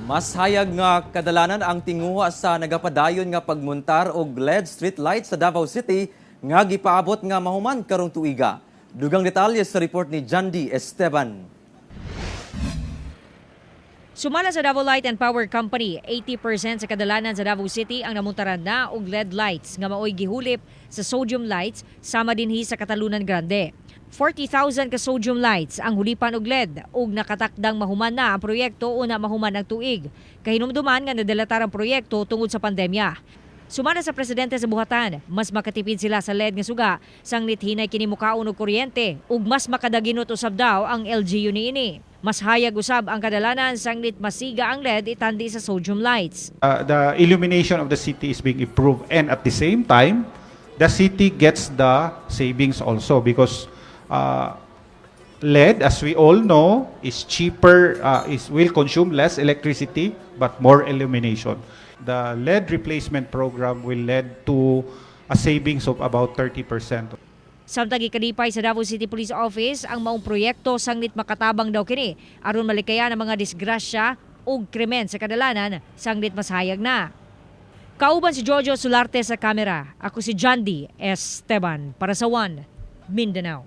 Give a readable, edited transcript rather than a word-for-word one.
Mas hayag nga kadalanan ang tinguha sa nagapadayon nga pagmuntar og LED street lights sa Davao City nga gipaabot nga mahuman karong tuiga. Dugang detalye sa report ni Jandy Esteban. Sumala sa Davao Light and Power Company, 80% sa kadalanan sa Davao City ang namuntaran na og LED lights nga maoy gihulip sa sodium lights sama dinhi sa Catalunan Grande. 40,000 ka sodium lights ang hulipan og LED ug nakatakdang mahuman na ang proyekto una mahuman ang tuig. Kahinumduman nga nadelatar ang proyekto tungod sa pandemya. Sumala sa presidente sa buhatan, mas makatipid sila sa LED nga suga sanglit hinay kini mukaon og kuryente ug mas makadaginot usab daw ang LGU niini. Mas hayag usab ang kadalanan sanglit masiga ang LED itandi sa sodium lights. The illumination of the city is being improved, and at the same time the city gets the savings also because LED, as we all know, is cheaper, is will consume less electricity but more illumination. The LED replacement program will lead to a savings of about 30%. Samtang gikalipay sa Davao City Police Office ang maong proyekto sanglit makatabang daw kini aron malikayan ang mga disgrasya ug krimen sa kadalanan sanglit mas hayag na. Kauban si Jojo Solarte sa kamera. Ako si Jandy Esteban para sa One Mindanao.